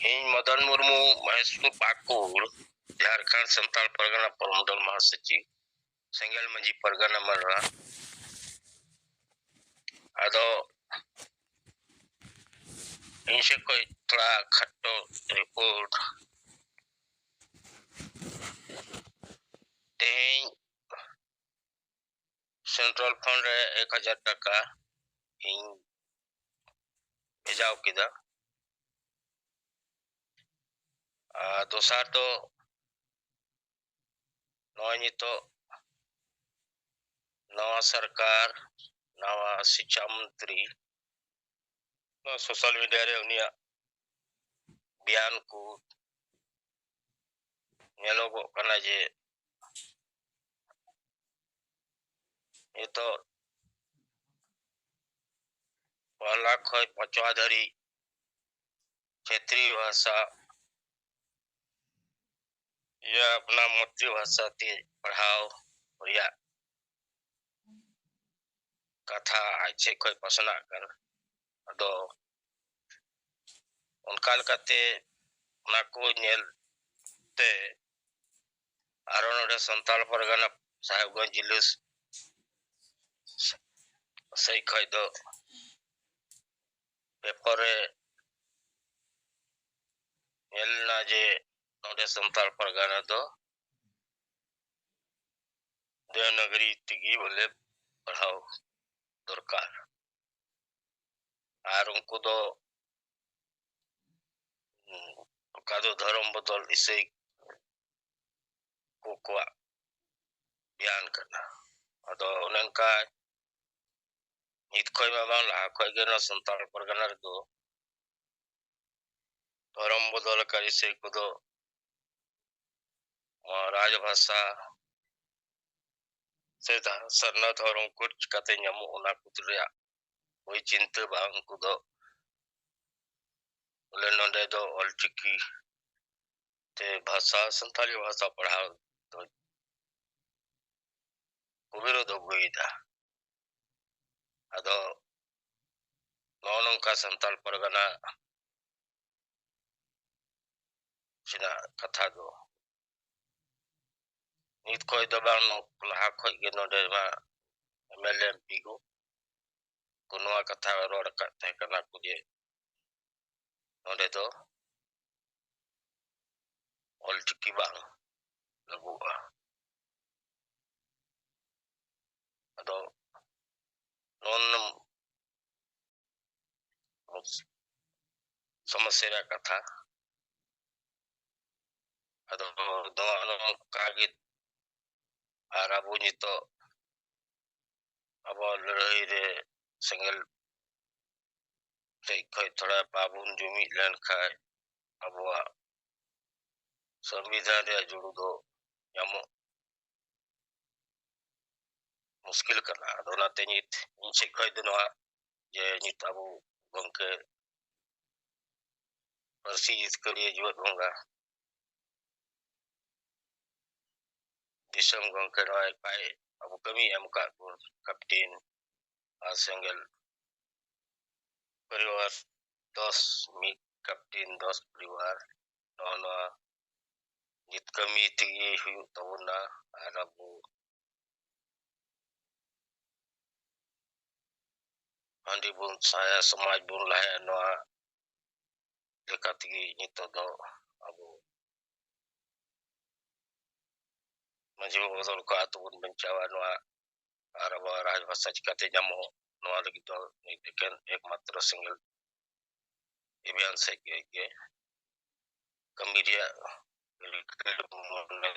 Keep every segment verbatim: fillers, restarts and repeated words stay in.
ᱤᱧ ᱢᱚᱫᱚᱱ ᱢᱩᱨᱢᱩ, ᱢᱚᱦᱮᱥᱯᱩᱨ ᱯᱟᱠᱩᱲ, ᱡᱷᱟᱲᱠᱷᱚᱸᱰ ᱥᱟᱱᱛᱟᱲ ᱯᱟᱨᱜᱟᱱᱟ ᱯᱚᱨᱚᱢᱚᱱᱰᱚᱞ ᱢᱟᱦᱟᱥᱚᱪᱤᱵᱽ, ᱥᱮᱸᱜᱮᱞ ᱢᱟᱹᱡᱷᱤ ᱯᱟᱨᱜᱟᱱᱟ ᱢᱟᱰᱨᱟ᱾ ᱟᱫᱚ ᱤᱧ ᱥᱮᱫ ᱠᱷᱚᱱ ᱛᱷᱚᱲᱟ ᱠᱷᱟᱴᱚ ᱨᱤᱯᱳᱨᱴ᱾ ᱛᱮᱦᱮᱧ ᱥᱮᱱᱴᱨᱟᱞ ᱯᱷᱟᱱᱰ ᱨᱮ ᱮᱠ ᱦᱟᱡᱟᱨ ᱴᱟᱠᱟ ᱤᱧ ᱵᱷᱮᱡᱟᱣ ᱠᱮᱫᱟ᱾ ᱟᱨ ᱫᱚᱥᱟᱨ ᱫᱚ ᱱᱚᱜᱼᱚᱭ ᱱᱤᱛᱚᱜ ᱱᱟᱣᱟ ᱥᱚᱨᱠᱟᱨ, ᱱᱟᱣᱟ ᱥᱤᱠᱪᱷᱟ ᱢᱚᱱᱛᱨᱤ, ᱱᱚᱣᱟ ᱥᱳᱥᱟᱞ ᱢᱤᱰᱤᱭᱟ ᱨᱮ ᱩᱱᱤᱭᱟᱜ ᱵᱮᱭᱟᱱ ᱠᱚ ᱧᱮᱞᱚᱜᱚᱜ ᱠᱟᱱᱟ ᱡᱮ ᱱᱤᱛᱚᱜ ᱯᱚᱦᱞᱟ ᱠᱷᱚᱱ ᱯᱟᱸᱪᱣᱟ ᱫᱷᱟᱹᱨᱤᱡ ᱠᱷᱮᱛᱨᱤᱭᱚ ᱵᱷᱟᱥᱟ ᱭᱟ ᱟᱯᱱᱟ ᱢᱟᱛᱨᱤ ᱵᱷᱟᱥᱟ ᱛᱮ ᱯᱟᱲᱦᱟᱣ ᱨᱮᱭᱟᱜ ᱠᱟᱛᱷᱟ ᱟᱡ ᱥᱮᱫ ᱠᱷᱚᱱ ᱯᱟᱥᱱᱟᱜ ᱠᱟᱱᱟ᱾ ᱟᱫᱚ ᱚᱱᱠᱟ ᱞᱮᱠᱟᱛᱮ ᱚᱱᱟ ᱠᱚ ᱧᱮᱞ ᱛᱮ ᱟᱨᱚ ᱱᱚᱰᱮ ᱥᱟᱱᱛᱟᱲ ᱯᱟᱨᱜᱟᱱᱟ ᱥᱟᱦᱮᱵᱽᱜᱚᱸᱡᱽ ᱡᱤᱞᱟᱹ ᱥᱮᱫ ᱠᱷᱚᱱ ᱫᱚ ᱯᱮᱯᱟᱨ ᱨᱮ ᱧᱮᱞ ᱞᱮᱱᱟ ᱡᱮ ᱱᱚᱰᱮ ᱥᱟᱱᱛᱟᱲ ᱯᱟᱨᱜᱟᱱᱟ ᱫᱚ ᱫᱮᱵᱽᱱᱟᱜᱚᱨᱤ ᱛᱮᱜᱮ ᱵᱚᱞᱮ ᱯᱟᱲᱦᱟᱣ ᱫᱚᱨᱠᱟᱨ᱾ ᱟᱨ ᱩᱱᱠᱩ ᱫᱚ, ᱩᱸ, ᱚᱠᱟ ᱫᱚ ᱫᱷᱚᱨᱚᱢ ᱵᱚᱫᱚᱞ ᱤᱥᱟᱹᱭ ᱠᱚ ᱠᱚᱣᱟᱜ ᱵᱮᱭᱟᱱ ᱠᱟᱱᱟ᱾ ᱟᱫᱚ ᱚᱱᱮ ᱚᱱᱠᱟ ᱱᱤᱛ ᱠᱷᱚᱱ ᱢᱟ ᱵᱟᱝ, ᱞᱟᱦᱟ ᱠᱷᱚᱱ ᱜᱮ ᱱᱚᱣᱟ ᱥᱟᱱᱛᱟᱲ ᱯᱟᱨᱜᱟᱱᱟ ᱨᱮᱫᱚ ᱫᱷᱚᱨᱚᱢ ᱵᱚᱫᱚᱞ ᱟᱠᱟᱱ ᱤᱥᱟᱹᱭ ᱠᱚᱫᱚ ᱱᱚᱣᱟ ᱨᱟᱡᱽᱵᱷᱟᱥᱟ ᱥᱮ ᱫᱷᱟ-, ᱥᱟᱨᱱᱟ ᱫᱷᱚᱨᱚᱢ ᱠᱳᱰ ᱪᱤᱠᱟᱛᱮ ᱧᱟᱢᱚᱜ, ᱚᱱᱟ ᱠᱚ ᱨᱮᱭᱟᱜ ᱦᱩᱭ ᱪᱤᱱᱛᱟᱹ ᱵᱟᱝ᱾ ᱩᱱᱠᱩ ᱫᱚ ᱵᱚᱞᱮ ᱱᱚᱰᱮ ᱫᱚ ᱚᱞᱪᱤᱠᱤ ᱛᱮ ᱵᱷᱟᱥᱟ, ᱥᱟᱱᱛᱟᱲᱤ ᱵᱷᱟᱥᱟ ᱯᱟᱲᱦᱟᱣ ᱫᱚ ᱠᱚ ᱵᱤᱨᱳᱫ ᱟᱹᱜᱩᱭᱮᱫᱟ᱾ ᱟᱫᱚ ᱱᱚᱜᱼᱚ ᱱᱚᱝᱠᱟ ᱥᱟᱱᱛᱟᱲ ᱯᱟᱨᱜᱟᱱᱟ ᱛᱮᱱᱟᱜ ᱠᱟᱛᱷᱟ ᱫᱚ ᱱᱤᱛ ᱠᱷᱚᱡ ᱫᱚ ᱵᱟᱝ, ᱞᱟᱦᱟ ᱠᱷᱚᱡ ᱜᱮ ᱱᱚᱰᱮ ᱢᱟ M L A M P ᱠᱚ ᱠᱚ ᱱᱚᱣᱟ ᱠᱟᱛᱷᱟ ᱨᱚᱲ ᱟᱠᱟᱫ ᱛᱟᱦᱮᱸ ᱠᱟᱱᱟ ᱠᱚ ᱡᱮ ᱱᱚᱰᱮ ᱫᱚ ᱚᱞᱪᱤᱠᱤ ᱵᱟᱝ ᱞᱟᱹᱜᱩᱜᱼᱟ᱾ ᱟᱫᱚ ᱱᱚᱜᱼᱚ ᱱᱚᱣᱟ ᱥᱚᱢᱚᱥᱥᱟ ᱨᱮᱭᱟᱜ ᱠᱟᱛᱷᱟ᱾ ᱟᱫᱚ ᱱᱚᱣᱟ ᱱᱚᱝᱠᱟ ᱜᱮ, ᱟᱨ ᱟᱵᱚ ᱱᱤᱛᱚᱜ ᱟᱵᱚᱣᱟᱜ ᱞᱟᱹᱲᱦᱟᱹᱭ ᱨᱮ ᱥᱮᱸᱜᱮᱞ ᱥᱮᱫ ᱠᱷᱚᱡ ᱛᱷᱚᱲᱟ ᱵᱟᱵᱚᱱ ᱡᱩᱢᱤᱫ ᱞᱮᱱᱠᱷᱟᱡ ᱟᱵᱚᱣᱟᱜ ᱥᱚᱝᱵᱤᱫᱷᱟᱱ ᱨᱮᱭᱟᱜ ᱡᱩᱲᱩ ᱫᱚ ᱧᱟᱢᱚᱜ ᱢᱩᱥᱠᱤᱞ ᱠᱟᱱᱟ᱾ ᱟᱫᱚ ᱚᱱᱟᱛᱮ ᱱᱤᱛ ᱤᱧ ᱥᱮᱫ ᱠᱷᱚᱡ ᱫᱚ ᱱᱚᱣᱟ ᱡᱮ ᱱᱤᱛ ᱟᱵᱚ ᱜᱚᱢᱠᱮ ᱯᱟᱹᱨᱥᱤ ᱡᱤᱛᱠᱟᱹᱨᱤᱭᱟᱹ ᱡᱤᱣᱮᱫ ᱵᱚᱸᱜᱟ ᱫᱤᱥᱚᱢ ᱜᱚᱢᱠᱮ ᱱᱚᱜᱼᱚᱭ ᱵᱟᱭ ᱟᱵᱚ ᱠᱟᱹᱢᱤ ᱮᱢ ᱟᱠᱟᱫ ᱵᱚᱱ, ᱠᱮᱯᱴᱮᱱ ᱟᱨ ᱥᱮᱸᱜᱮᱞ ᱯᱚᱨᱤᱵᱟᱨ ᱫᱚᱥ, ᱢᱤᱫ ᱠᱮᱯᱴᱮᱱ ᱫᱚᱥ ᱯᱚᱨᱤᱵᱟᱨ, ᱱᱚᱜᱼᱚ ᱱᱚᱣᱟ ᱱᱤᱛ ᱠᱟᱹᱢᱤ ᱛᱮᱜᱮ ᱦᱩᱭᱩᱜ ᱛᱟᱵᱚᱱᱟ᱾ ᱟᱨ ᱟᱵᱚ ᱦᱟᱺᱰᱤ ᱵᱚᱱ ᱥᱟᱭᱟ, ᱥᱚᱢᱟᱡᱽ ᱵᱚᱱ ᱞᱟᱦᱟᱭᱟ, ᱱᱚᱣᱟ ᱞᱮᱠᱟ ᱛᱮᱜᱮ ᱱᱤᱛᱚᱜ ᱫᱚ ᱟᱵᱚ ᱢᱟᱹᱡᱷᱤ ᱵᱟᱵᱟ ᱵᱚᱫᱚᱞ ᱠᱚ ᱟᱛᱳ ᱵᱚᱱ ᱵᱟᱧᱪᱟᱣᱟ, ᱱᱚᱣᱟ ᱟᱨ ᱟᱵᱚᱣᱟᱜ ᱨᱟᱡᱽ ᱵᱷᱟᱥᱟ ᱪᱤᱠᱟᱛᱮ ᱧᱟᱢᱚᱜ, ᱱᱚᱣᱟ ᱞᱟᱹᱜᱤᱫ ᱫᱚ ᱮᱠᱮᱱ ᱮᱠᱢᱟᱛᱨᱚ ᱥᱮᱸᱜᱮᱞ ᱮᱵᱷᱮᱱ ᱥᱮᱫ ᱜᱮ, ᱜᱮ ᱠᱟᱹᱢᱤ ᱨᱮᱭᱟᱜ ᱨᱤᱠᱟᱹ ᱢᱚᱱᱮ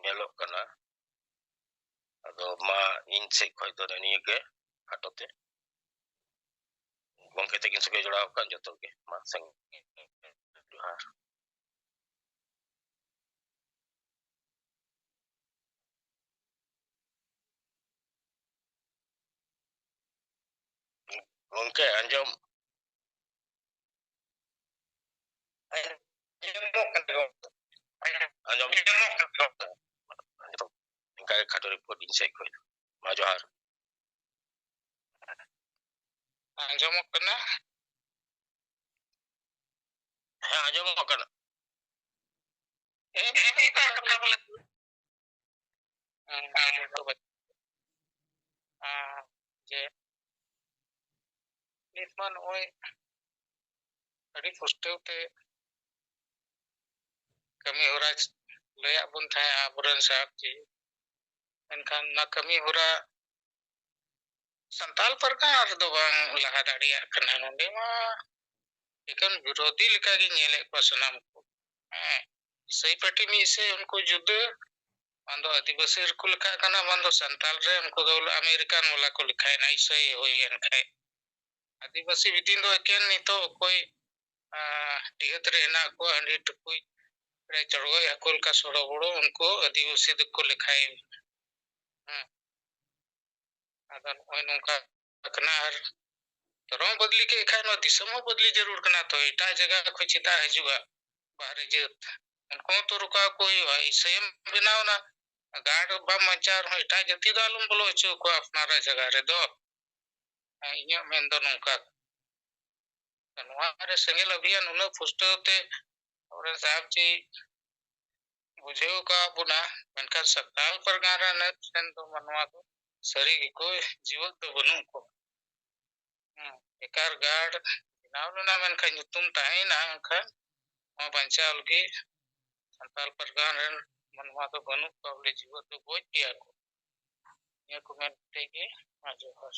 ᱧᱮᱞᱚᱜ ᱠᱟᱱᱟ᱾ ᱟᱫᱚ ᱢᱟ ᱤᱧ ᱥᱮᱫ ᱠᱷᱚᱡ ᱫᱚ ᱱᱤᱭᱟᱹ ᱜᱮ ᱠᱷᱟᱴᱚ ᱛᱮ᱾ ᱜᱚᱢᱠᱮ ᱛᱟᱹᱠᱤᱱ ᱥᱚᱸᱜᱮ ᱡᱚᱲᱟᱣ ᱟᱠᱟᱱ ᱡᱚᱛᱚ ᱜᱮ ᱢᱟ ᱥᱟᱸᱜᱮ ᱡᱚᱦᱟᱨ᱾ ᱜᱚᱢᱠᱮ ᱟᱸᱡᱚᱢ? ᱟᱸᱡᱚᱢ? ᱟᱸᱡᱚᱢ? ᱚᱱᱠᱟ ᱜᱮ ᱠᱷᱟᱴᱚ ᱨᱤᱯᱳᱨᱴ ᱤᱧ ᱥᱮᱫ ᱠᱷᱚᱱ᱾ ᱢᱟ ᱡᱚᱦᱟᱨ᱾ ᱟᱸᱡᱚᱢᱚᱜ ᱠᱟᱱᱟ? ᱦᱮᱸ, ᱟᱸᱡᱚᱢᱚᱜ ᱠᱟᱱᱟ᱾ ᱦᱮᱸ, ᱦᱮᱸ, ᱦᱮᱸ, ᱠᱟᱛᱷᱟ ᱵᱚᱞᱮ᱾ ᱦᱮᱸ, ᱦᱮᱸ, ᱦᱮᱸ, ᱡᱮ ᱱᱤᱛ ᱢᱟ ᱱᱚᱜᱼᱚᱭ ᱟᱹᱰᱤ ᱯᱩᱥᱴᱟᱹᱣ ᱛᱮ ᱠᱟᱹᱢᱤ ᱦᱚᱨᱟ ᱞᱟᱹᱭᱟᱫ ᱵᱚᱱ ᱛᱟᱦᱮᱸᱫ ᱟᱵᱚᱨᱮᱱ ᱥᱟᱦᱮᱵᱽ ᱡᱤ᱾ ᱢᱮᱱᱠᱷᱟᱱ ᱚᱱᱟ ᱠᱟᱹᱢᱤ ᱦᱚᱨᱟ ᱥᱟᱱᱛᱟᱞ ᱯᱟᱨᱜᱟᱱᱟ ᱨᱮᱫᱚ ᱵᱟᱝ ᱞᱟᱦᱟ ᱫᱟᱲᱮᱭᱟᱜ ᱠᱟᱱᱟ᱾ ᱱᱚᱰᱮ ᱢᱟ ᱮᱠᱮᱱ ᱵᱤᱨᱳᱫᱷᱤ ᱞᱮᱠᱟᱜᱮ ᱧᱮᱞᱮᱫ ᱠᱚᱣᱟ ᱥᱟᱱᱟᱢ ᱠᱚ᱾ ᱦᱮᱸ, ᱤᱥᱟᱹᱭ ᱯᱟᱹᱴᱤ ᱢᱤᱫ ᱥᱮᱫ ᱩᱱᱠᱩ ᱡᱩᱫᱟᱹ, ᱵᱟᱝ ᱫᱚ ᱟᱹᱫᱤᱵᱟᱹᱥᱤ ᱨᱮᱠᱚ ᱞᱮᱠᱷᱟᱜ ᱠᱟᱱᱟ, ᱵᱟᱝ ᱫᱚ ᱥᱟᱱᱛᱟᱞ ᱨᱮ, ᱩᱱᱠᱩ ᱫᱚ ᱟᱢᱮᱨᱤᱠᱟᱱ ᱵᱟᱞᱟ ᱠᱚ ᱞᱮᱠᱷᱟᱭᱮᱱᱟ, ᱤᱥᱟᱹᱭ ᱦᱩᱭᱮᱱ ᱠᱷᱟᱡ᱾ ᱟᱹᱫᱤᱵᱟᱹᱥᱤ ᱵᱤᱫᱤᱱ ᱫᱚ ᱮᱠᱮᱱ ᱱᱤᱛᱚᱜ ᱚᱠᱚᱭ, ᱟᱸ, ᱰᱤᱦᱟᱹᱛ ᱨᱮ ᱦᱮᱱᱟᱜ ᱠᱚᱣᱟ, ᱦᱟᱺᱰᱤ ᱴᱩᱠᱩᱡ ᱨᱮ ᱪᱚᱲᱜᱚᱡ ᱦᱟᱹᱠᱩ ᱞᱮᱠᱟ ᱥᱚᱲᱚ ᱵᱚᱲᱚ, ᱩᱱᱠᱩ ᱟᱹᱫᱤᱵᱟᱹᱥᱤ ᱫᱚᱠᱚ ᱞᱮᱠᱷᱟᱭᱮᱱᱟ᱾ ᱦᱮᱸ᱾ ᱟᱫᱚ ᱱᱚᱜᱼᱚᱭ ᱱᱚᱝᱠᱟ ᱠᱟᱱᱟ᱾ ᱟᱨ ᱫᱷᱚᱨᱚᱢ ᱵᱚᱫᱞᱤ ᱠᱮᱫ ᱠᱷᱟᱱ ᱱᱚᱣᱟ ᱫᱤᱥᱚᱢ ᱦᱚᱸ ᱵᱚᱫᱞᱤ ᱡᱟᱹᱨᱩᱲ ᱠᱟᱱᱟ᱾ ᱛᱚ ᱮᱴᱟᱜ ᱡᱟᱭᱜᱟ ᱠᱷᱚᱱ ᱪᱮᱫᱟᱜ ᱦᱤᱡᱩᱜᱼᱟ ᱵᱟᱦᱨᱮ ᱡᱟᱹᱛ? ᱩᱱᱠᱩ ᱦᱚᱸ ᱛᱚ ᱨᱚᱠᱟᱣ ᱠᱚ ᱦᱩᱭᱩᱜᱼᱟ᱾ ᱤᱥᱟᱹᱭᱮᱢ ᱵᱮᱱᱟᱣ ᱮᱱᱟ, ᱜᱟᱲ ᱵᱟᱢ ᱵᱟᱧᱪᱟᱣ ᱨᱮᱦᱚᱸ ᱮᱴᱟᱜ ᱡᱟᱹᱛᱤ ᱫᱚ ᱟᱞᱚᱢ ᱵᱚᱞᱚ ᱦᱚᱪᱚ ᱟᱠᱚᱣᱟ ᱟᱯᱱᱟᱨᱟᱜ ᱡᱟᱭᱜᱟ ᱨᱮᱫᱚ᱾ ᱦᱮᱸ, ᱤᱧᱟᱹᱜ ᱢᱮᱱ ᱫᱚ ᱱᱚᱝᱠᱟ᱾ ᱱᱚᱣᱟ ᱨᱮ ᱥᱮᱸᱜᱮᱞ ᱚᱵᱷᱤᱭᱟᱱ ᱩᱱᱟᱹᱜ ᱯᱩᱥᱴᱟᱹᱣ ᱛᱮ ᱟᱵᱚᱨᱮᱱ ᱥᱟᱦᱮᱵᱽ ᱡᱤ ᱵᱩᱡᱷᱟᱹᱣ ᱟᱠᱟᱫ ᱵᱚᱱᱟ, ᱢᱮᱱᱠᱷᱟᱱ ᱥᱟᱱᱛᱟᱲ ᱯᱟᱨᱜᱟᱱᱟ ᱨᱮᱱ ᱥᱮᱱ ᱫᱚ ᱢᱟᱱᱣᱟ ᱫᱚ ᱥᱟᱹᱨᱤ ᱜᱮᱠᱚ ᱡᱤᱣᱮᱫ ᱫᱚ ᱵᱟᱹᱱᱩᱜ ᱠᱚᱣᱟ᱾ ᱦᱮᱸ, ᱵᱮᱠᱟᱨ ᱜᱟᱲ ᱵᱮᱱᱟᱣ ᱞᱮᱱᱟ, ᱢᱮᱱᱠᱷᱟᱱ ᱧᱩᱛᱩᱢ ᱛᱟᱦᱮᱸᱭᱮᱱᱟ, ᱢᱮᱱᱠᱷᱟᱱ ᱱᱚᱣᱟ ᱵᱟᱧᱪᱟᱣ ᱞᱟᱹᱜᱤᱫ ᱥᱟᱱᱛᱟᱲ ᱯᱟᱨᱜᱟᱱᱟ ᱨᱮᱱ ᱢᱟᱱᱣᱟ ᱫᱚ ᱵᱟᱹᱱᱩᱜ ᱠᱚᱣᱟ, ᱵᱚᱞᱮ ᱡᱤᱣᱮᱫ ᱫᱚ ᱜᱚᱡ ᱜᱮᱭᱟ ᱠᱚ᱾ ᱱᱤᱭᱟᱹ ᱠᱚ ᱢᱮᱱ ᱠᱟᱛᱮ ᱜᱮ ᱢᱟ ᱡᱚᱦᱟᱨ᱾